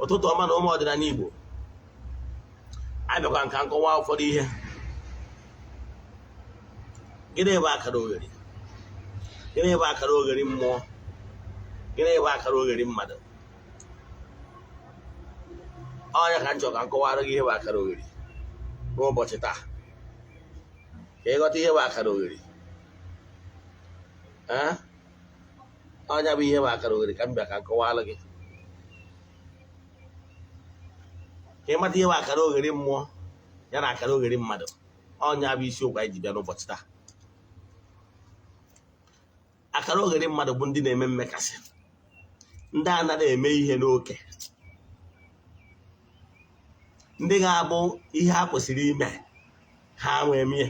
Ụtụtụ ọma na ụmụ ọdịnala Igbo. Abịakwa nka nkọwa ụfọdụ ihe. Gịnị bụ akara ogheri? Gịnị bụ akara ogheri mmụọ? Gịnị bụ akara ogheri mmadụ? Ọ nya ka m chọrọ ka m kọwara gị ihe bụ akara ogheri n'ụbọchị taa, ka ị ghọta ihe bụ akara ogheri. Ee, ọ nya bụ ihe bụ akara ogheri ka m bịa ka m kọwara gị, ka ị mata ihe bụ akara ogheri mmụọ ya na akara ogheri mmadụ. Ọ nya bụ isiokwu anyị ji bịa n'ụbọchị taa. Akara ogheri mmadụ bụ ndị na-eme mmekasị, ndị anaghị eme ihe n'oke, ndị ga-abụ ihe ha kwesịrị ime ha nwee mie,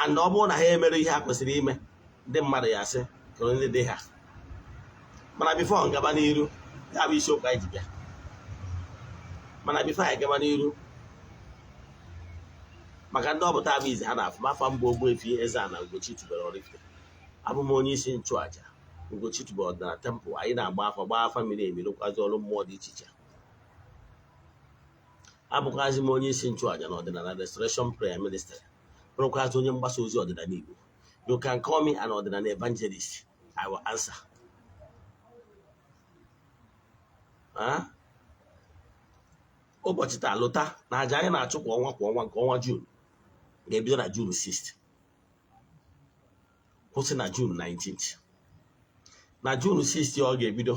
and ọ bụrụ na ha emere ihe ha kwesịrị ime, ndị mmadụ ya asị kedu ndị dị ha. Mana before m gaba n'iru, ya bụ isiokwu anyị ji bịa. Mana before anyị gaba n'iru, maka ndị ọ bụ taa bụ izi ha na-afụ m, afa m bụ Ogbuefi Eze-Ana Ugochi tubelu Oraifite. Abụ m onye isi nchụaja Ugochi tubelu ọdịnala temple. Anyị na-agba afa, gbaa afa miri emi, rụkwazi ọrụ mmụọ dị iche iche. Abụkwazi m onye isi nchụaja na ọdịnala Restoration Prayer Ministry, bụrụkwazi onye mgbasa ozi ọdịnala Igbo. You can call me an ọdịnala evangelist, I will answer. Ụbọchị taa, lụta na aja anyị na-achụ kwa ọnwa kwa ọnwa nke ọnwa June ga-ebido na June 6 kwụsị na June 19th. Na June 6 ọ ga-ebido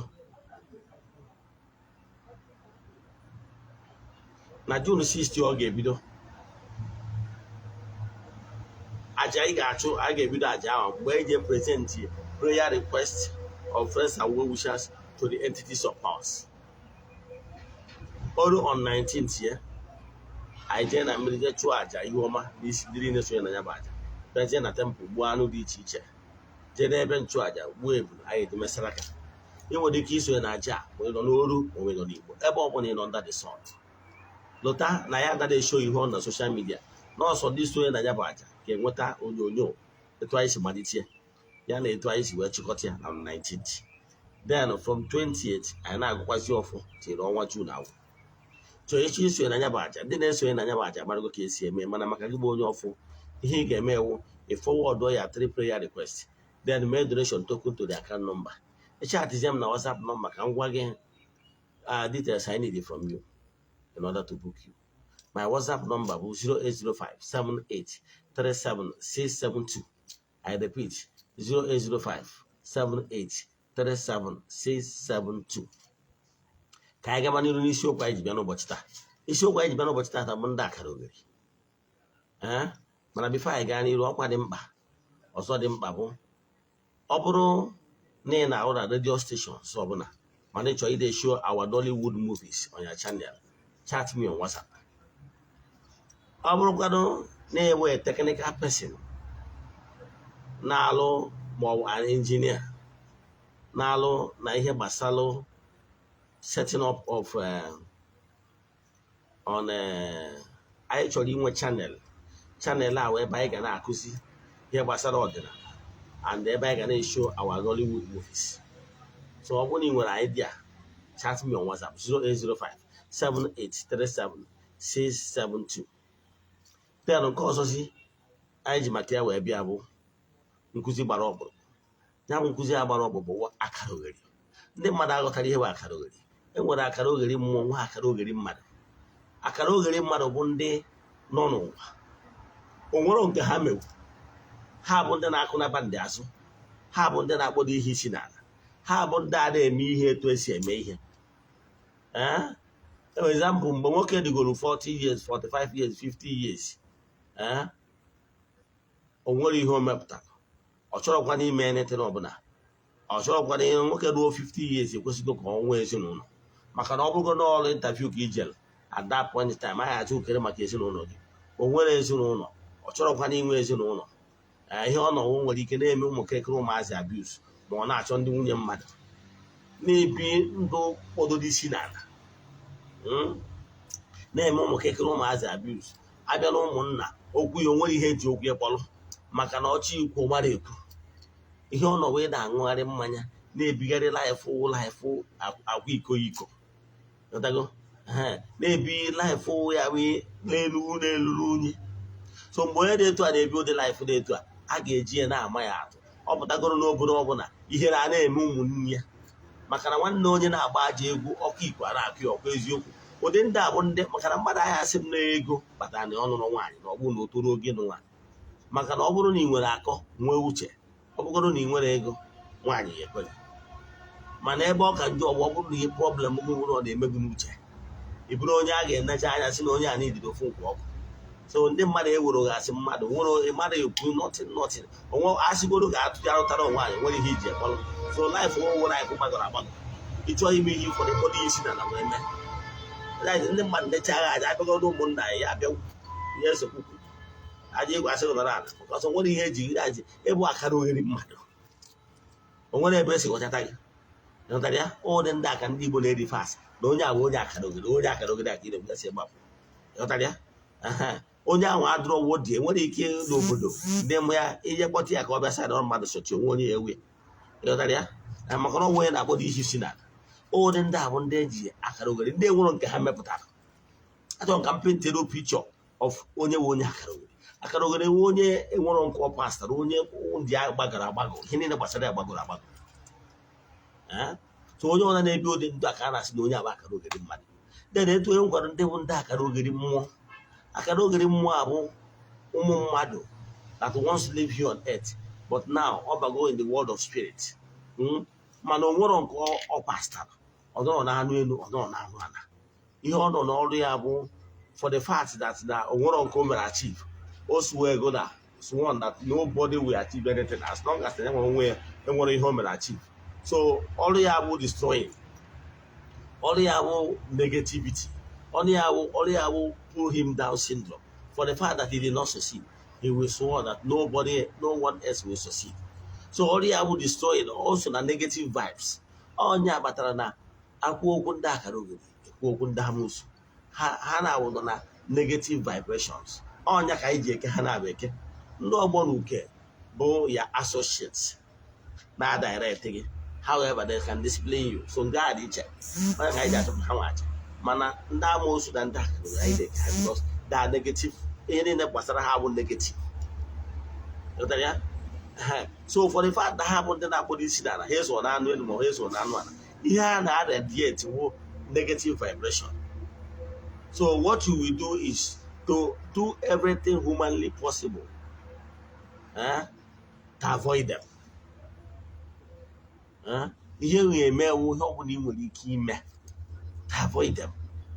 na June 6 ọ ga-ebido aja anyị ga-achụ. Anyị ga-ebido aja ahụ mgbe e ji present prayer request of friends and well wishers to the entities of powers. O ruo on 19th ya, anyị jee na mmiri jee chụọ aja ihu ọma n'isi ndị niile sonye na ya bụ aja, bịa jee na temple gbuo anụ dị iche iche, jee n'ebe nchụaja gbuo ebulu anyị eji mesara aka. Ị nwere ike isonye na aja a ma ị nọ n'oru ma ị nọ n'Igbo, ebe ọ bụla ị nọ under the sun. Lụta na ya anaghị eshow ihe ọ na social media, na ọ sọ ndị sonye na ya bụ aja ga-enweta onyonyo etu anyị si malite ya na etu anyị si wee chịkọta ya na 19th. Then from 28 anyị na-agụkwazi ọfọ tinyere ọnwa June agwụ. Chọọ echi isonye na ya bụ aja. Ndị na-esonye na ya bụ aja marago ka esi eme, mana maka gị bụ onye ọfụ, ihe ị ga-eme wụ ị forward ya three prayer request, then mee donation token to the account number. Echatizie m na WhatsApp number ka m gwa gị details I need from you in order to book you. My WhatsApp number bụ 08057837672. I repeat, 08057837672. Ka anyị gaba n'iru n'isiokwu anyị ji bịa n'ụbọchị taa. Isiokwu anyị ji bịa n'ụbọchị taa bụ ndị akara ogheri. Ee, mana before anyị gaa n'iru, ọkwa dị mkpa ọzọ dị mkpa bụ ọ bụrụ na ị na-arụ na radio stations ọbụla mana ị chọrọ ide show our Nollywood movies on your channel, chat me on WhatsApp. Ọ bụrụkwanụ na ị wụ technical person na-alụ maọbụ an engineer na-alụ na ihe gbasalụ setting up of on anyị chọrọ inwe channel, channel a wee ebe anyị ga na-akụzi ihe gbasara ọdịnala and ebe anyị ga na-eshow our Nollywood movies. So ọ bụrụ na ị nwere idea, chat me on WhatsApp 0805 7837 672. Then nke ọzọzi anyị ji maka ya wee bịa bụ nkụzi gbara ọkpụrụkpụ. Ya bụ nkụzi a gbara ọkpụrụkpụ bụ akara ogheri. Ndị mmadụ aghọtara ihe bụ akara ogheri. E nwere akara ogheri mmụọ, nwa akara ogheri mmadụ. Akara ogheri mmadụ bụ ndị nọ n'ụwa o nwere nke ha mewu. Ha bụ ndị na-akụ na bandị azụ, ha bụ ndị na-akpọdo ihe isi n'ala, ha bụ ndị a na-eme ihe etu esi eme ihe. Ee, example, mgbe nwoke dịgoro 40 years, 45 years, 50 years, ee, o nwere ihe o mepụtara, ọ chọrọkwa n'ime anything ọbụla. Ọ chọrọkwa na ihe nwoke ruo 50 years ekwesịgo ka ọ nwee ezinụlọ, maka na ọ bụrụgo n'ọrụ interview ka ijere at that point in time, anyị achọ okere maka ezinụlọ gị. O nwere ezinụlọ, ọ chọrọkwa na inwe ezinụlọ. Ihe ọ nọwụ nwere ike na-eme ụmụ kịrịkịrị ụmụazị abuse, ma ọ na-achọ ndị nwunye mmadụ, na-ebi ndụ kpọdoro isi n'ala, na-eme ụmụ kịrịkịrị ụmụazị abuse. Abịa na ụmụnna okwu ya, o nwere ihe eji okwu ya kpọrọ, maka na ọchị ikwu mara ekwu ihe ọ nọ wee na-aṅụgharị mmanya, na-ebigharị life life akwa iko iko. Ghọtago? Ehe, na-ebi life ya wee n'elu n'eluru unyi. So mgbe onye dị etu a na-ebi ụdị life dị etu a, a ga-eji ya na-ama ya atụ. Ọ pụtagoro n'obodo ọbụla, ihere a na-eme ụmụnne ya, maka na nwanne onye na-agba aja egwu ọkụ ikwe a na-akụ ya ọkụ eziokwu. Ụdị ndị a bụ ndị, maka na mmadụ agha asị m na ego kpatara na ọ nụrụ nwaanyị, na ọ bụrụ na o toruo oge ịnụ nwaanyị. Maka na ọ bụrụ na ị nwere akọ, nwee uche, ọ bụgoro na ị nwere ego, nwaanyị ya ekwe gị. Mana ebe ọ ka njọ ọ bụ, ọ bụrụ na ihe problem gị nwere, ọ na-eme gị n'uche, ị bụrụ onye a ga-enecha anya sị na onye a na-ediri ofu nkwụ ọkụ. So ndị mmadụ ewere gasị mmadụ nwere mmadụ ekwu nothing, nothing onwe asịgoro ga-atụ ya rụtara onwe anyị nwere ihe iji ekpọrọ. So life owo life gbagọrọ agbagọ. Ịchọọ ime ihe ụfọdụ, kpọdo isi na ala wee mee. Ndị mmadụ necha agha aja abịagodo, ụmụnna ya abịa ihe esekwukwu aja egwu asị nọrọ ala, maka ọsọ nwere ihe eji aji ịbụ akara oghere mmadụ o nwere ebe esi ghọchata gị. Ghọtara ya? Ụdị ndị aka ndị Igbo na-eri fast na onye a bụ onye akara oghere, onye akara oghere aka ire si gbapụ. Ghọtara ya? Onye ahụ adụrọ wụ dị enwere ike n'obodo ndị mụ ya ije kpọta ya ka ọ bịa sa na mmadụ sochi onwe onye ya ewe. Ghọtara ya? Maka na onwe onye na-akpọdo isi si n'ala. Ụdị ndị a bụ ndị eji akara oghere, ndị enwere nke ha mepụtara. Achọrọ ka m paintere picture of onye nwe onye akara oghere. Akara oghere nwe onye enwere nke ọ pastara, onye ndị a gbagọrọ agbagọ, ihe niile gbasara ya gbagọrọ agbagọ. So onye ọbụla na-ebi ụdị ndụ a ka a na-asị na onye abụ akara oghere mmadụ. Then etu onye nkwado ndị bụ ndị akara oghere mmụọ. Akara oghere mmụọ abụ ụmụ mmadụ that once live here on earth, but now ọ bago in the world of spirit. Mana o nwero nke ọ pastara, ọ nọrọ n'anụ elu, ọ nọrọ n'anụ ala. Ihe ọ nọ n'ọrụ ya bụ, for the fact that na o nwero nke o mere achieve, o swear go na sworn that nobody will achieve anything as long as enwere onwe ya enwere ihe o mere achieve. So ọrụ ya bụ destroying, ọrụ ya bụ negativity, ọrụ ya bụ pull him down syndrome. For the fact that he did not succeed, he will swear that nobody, no one else will succeed. So ọrụ ya bụ destroying, also na negative vibes. Onye kpatara na akwụ okwu ndị akara oghere, ekwu okwu ndị amoosu, ha na-awụdọ na negative vibrations. Ọnya ka anyị ji eke ha na-abụ eke ndị ọgbọ na uke bụ ya associates na direct gị. However, they can discipline you. So nke a dị iche, onye ka anyị ji achọpụta ha nwa aja. Mana ndị amoosu na ndị akara oghere, anyị na-eke ha because they are negative. Ihe niile gbasara ha bụ negative. Ghọtara ya? So for the fact na ha bụ ndị na-akpọdo isi n'ala, ha eso n'anụ elu ma ha eso n'anụ ala, ihe a na-radiate wo negative vibration. So what you will do is to do everything humanly possible to avoid them. Ihe ga-eme ewu, ihe ọbụla ị nwere ike ime to avoid them,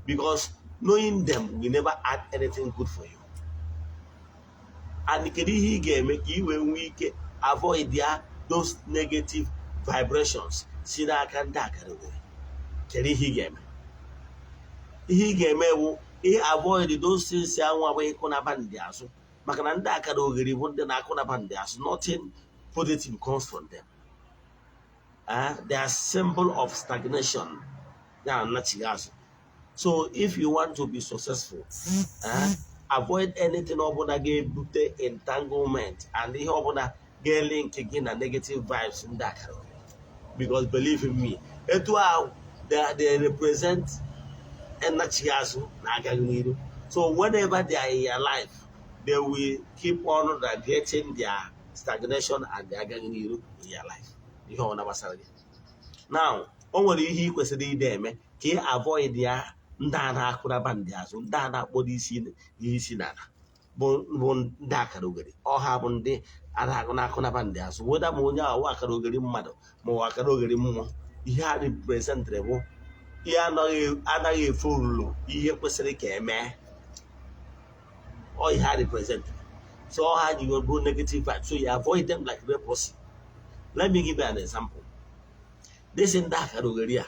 because knowing them will never add anything good for you. And kedu ihe ị ga-eme ka ị wee nwee ike avoid ya, those negative vibrations si n'aka ndị akara oghere? Kedu ihe ị ga-eme? Ihe ị ga-eme bụ ị avoid those things anwa bụ ịkụnaba ndị azụ, maka na ndị akara oghere bụ ndị na-akụnaba ndị azụ. Nothing positive comes from them. They are symbol of stagnation, ya nnachigha azụ. So if you want to be successful, avoid anything ọbụla ga-ebute entanglement and ihe ọbụla ga-elink gị na negative vibes ndị akara oghere, because believe in me, etu ahụ they represent nnachi azụ na agaghị n'iru. So whenever they are in your life, they will keep on radiating their stagnation and their agaghị n'iru in your life, ihe ọbụla gbasara gị. Now, o nwere ihe ị kwesịrị ide eme ka ị avoid ya, ndị a na-akụraba ndị azụ, ndị a na-akpọdo isi ihe isi n'ala, bụ ndị akara oghere. Ọha bụ ndị a na-akụnaba ndị azụ, weda ma onye ahụ akara oghere mmadụ ma ọ bụ akara oghere mmụọ. Ihe a representịrị bụ ihe anaghị efe olulo ihe kwesịrị ka emee. Ọ ihe a representịrị. So ọha ji bụ negative vibe, so you avoid them like leprosy. Let me give you an example. This ndị akara oghere a,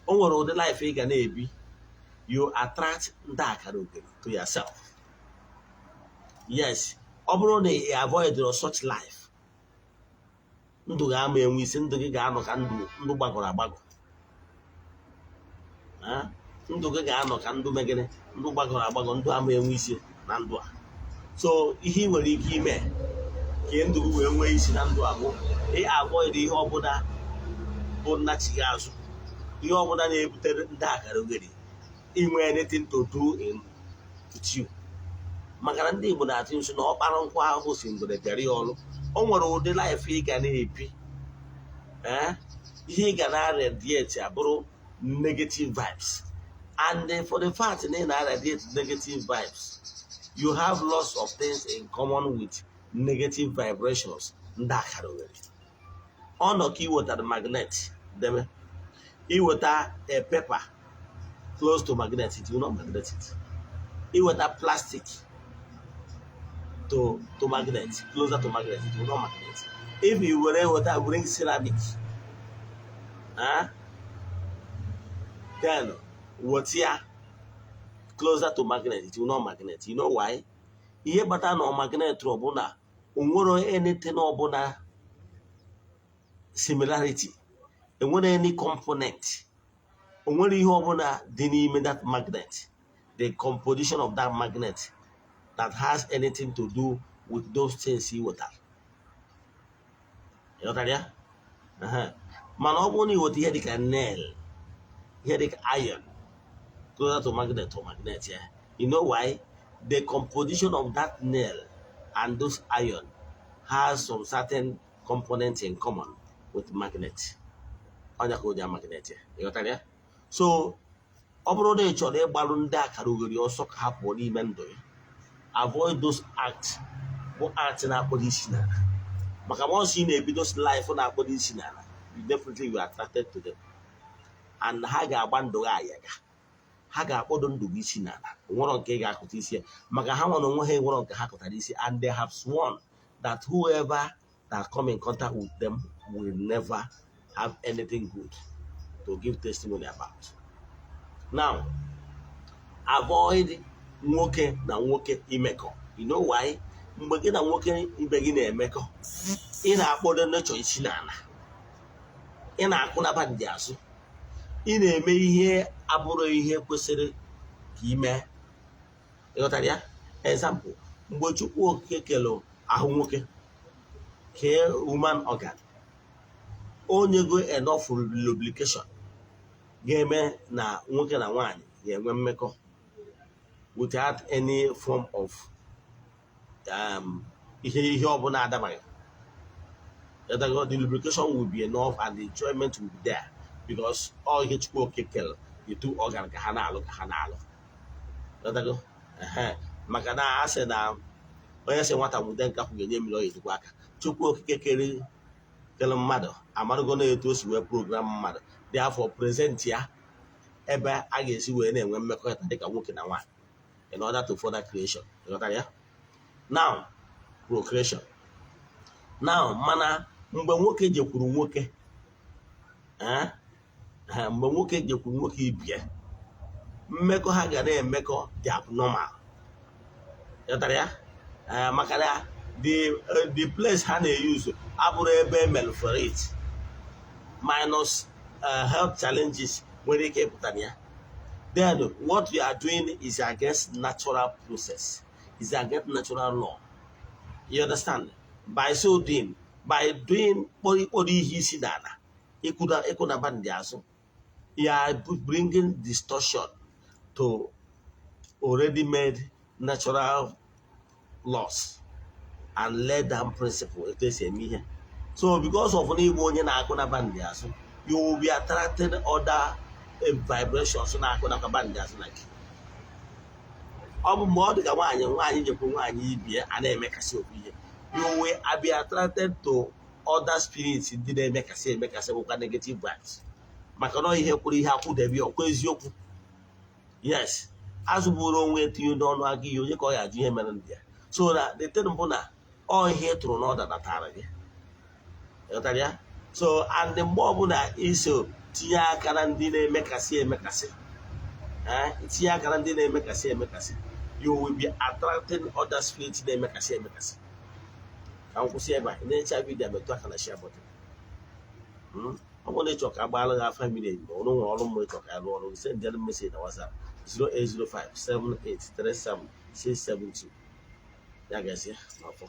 o nwere ụdị life ị ga na-ebi, you attract ndị akara oghere to yourself. Yes, ọ bụrụ na ị avoid such life, ndụ ga-ama enwe isi, ndụ gị ga-anọ ka ndụ ndụ gbagọrọ agbagọ. Ndụ gị ga-anọ ka ndụ megịnị? Ndụ gbagọrọ agbagọ, ndụ ama enwe isi na ndụ a. So ihe ị nwere ike ime ka ndụ gị wee nwee isi na ndụ a bụ ị avoid ihe ọbụla bụ nnachigha azụ, ihe ọbụla na-ebutere ndị akara oghere. Inwe anything to do in with you, maka na ndị Igbo na-atụ nso na ọkpara nkwa ahụhụ si ngwere bịara ya ọrụ. O nwere ụdị life ị ga na-ebi, ee, ihe ị ga na-radiate abụrụ negative vibes. And then for the fact na ị na-radiate negative vibes, you have lots of things in common with negative vibrations. Ndị akara oghere ọ nọ ka iwetara magnet debe, iweta a paper close to magnet, it will not magnet it. Iweta plastic to magnet, closer to magnet, it will not magnet. If you were weta, bring ceramic, huh? Then weta ya closer to magnet, it will not magnet. You know why? Ihe kpatara na ọ magnet bụ na o nwere anything ọbụla similarity, enwere any component, o nwere ihe ọbụla dị n'ime that magnet, the composition of that magnet that has anything to do with those things ị wetara. Ịghọtara ya? Ehe. Mana ọ bụrụ na ị weta ihe dịka nail, ihe dịka iron closer to magnet or magnet ya. You know why? The composition of that nail and those iron has some certain components in common with magnet. Ọnya ka o ji magnet ya. Ịghọtara ya? So ọ bụrụ na ị chọrọ ịgbalụ ndị akara oghere ọsọ ka ha pụọ n'ime ndụ ya, avoid those acts bụ act na-akpọrọ isi n'ala, maka once ị na-ebido life na-akpọrọ isi n'ala, you definitely will attracted to them and ha ga-agba ndụ gị ayaga, ha ga-akpọdo ndụ gị isi n'ala. Nwere nke ị ga-akụta isi ya, maka ha nwere onwe ha, nwere nke ha kụtara isi, and they have sworn that whoever that come in contact with them will never have anything good to give testimony about. Now, avoid nwoke na nwoke imekọ. You know why? Mgbe gị na nwoke ibe gị na-emekọ, ị na-akpọdo nature isi n'ala, ị na-akụnaba ndị azụ, ị na-eme ihe abụrụ ihe kwesịrị ka ime. Ịghọtara ya? Example, mgbe Chukwu Okike kere ahụ nwoke, kee human organ, onyego enough lubrication ga-eme na nwoke na nwaanyị ga-enwe mmekọ without any form of ihe ọbụla adabaghị. The lubrication will be enough and the enjoyment will be there because all ihe Chukwu Okike kere the two organ ka ha na-alụ, ka ha na-alụ. Ịghọtago? Ehe. Maka na a sị na onye sị nwata nwude nkakwụ ga-enye mmiri ọ ga-etikwa aka. Chukwu Okike kere kere mmadụ amarụgo na etu o si wee program mmadụ dị afọ present ya ebe a ga-esi wee na-enwe mmekọrịta dịka nwoke na nwaanyị in order to further creation. Ịghọtara ya? Now, procreation. Now, mana mgbe nwoke jekwuru nwoke, eh, mgbe nwoke jekwuru nwoke ibie, mmekọ ha ga na-emekọ dị abnormal. Ịghọtara ya? Eh, maka na the place ha na-use abụrụ ebe emere for it, minus health challenges nwere ike ịpụta na ya. Then what we are doing is against natural process, is against natural law. You understand? By so doing, by doing kpọrọ ịkpọrọ ihe isi n'ala, ịkụda ịkụnaba ndị azụ, you are bringing distortion to already made natural laws and lay down principle etu esi eme ihe. So because of na ịbụ onye na-akụnaba ndị azụ, you will be attracting other vibrations na-akụnaba ndị azụ na gị. Ọ bụ mgbe ọ dị ka nwaanyị nwaanyị jekwu nwaanyị ibie a na-emekasị okwu ihe, you will be attracted to other spirits ndị na-emekasị emekasị, bụkwa negative vibes, maka na ihe kwuru ihe akwụdebe ọkwa eziokwu. Yes, azụ bụrụ onwe etinye n'ọnụ aga ihe onye ka ọ ya ajụ ihe mere ndị ya. So na the thing bụ na ọ ihe ị tụrụ n'ọda natara gị. Ịghọtara ya? So and mgbe ọbụla iso tinye aka na ndị na-emekasị emekasị, eh, tinye aka na ndị na-emekasị emekasị, you will be attracting other spirits na-emekasị emekasị. Ka m kwụsị ebe a. Ị na-echa video, metụ aka na share button. Ọ bụrụ na ịchọ ka agbaala gị afa miri emi, ọrụ nwere ọrụ mmụọ ịchọ ka ya rụọ ọrụ, send them message na WhatsApp 08057837672. Ya gazie n'ọfọ.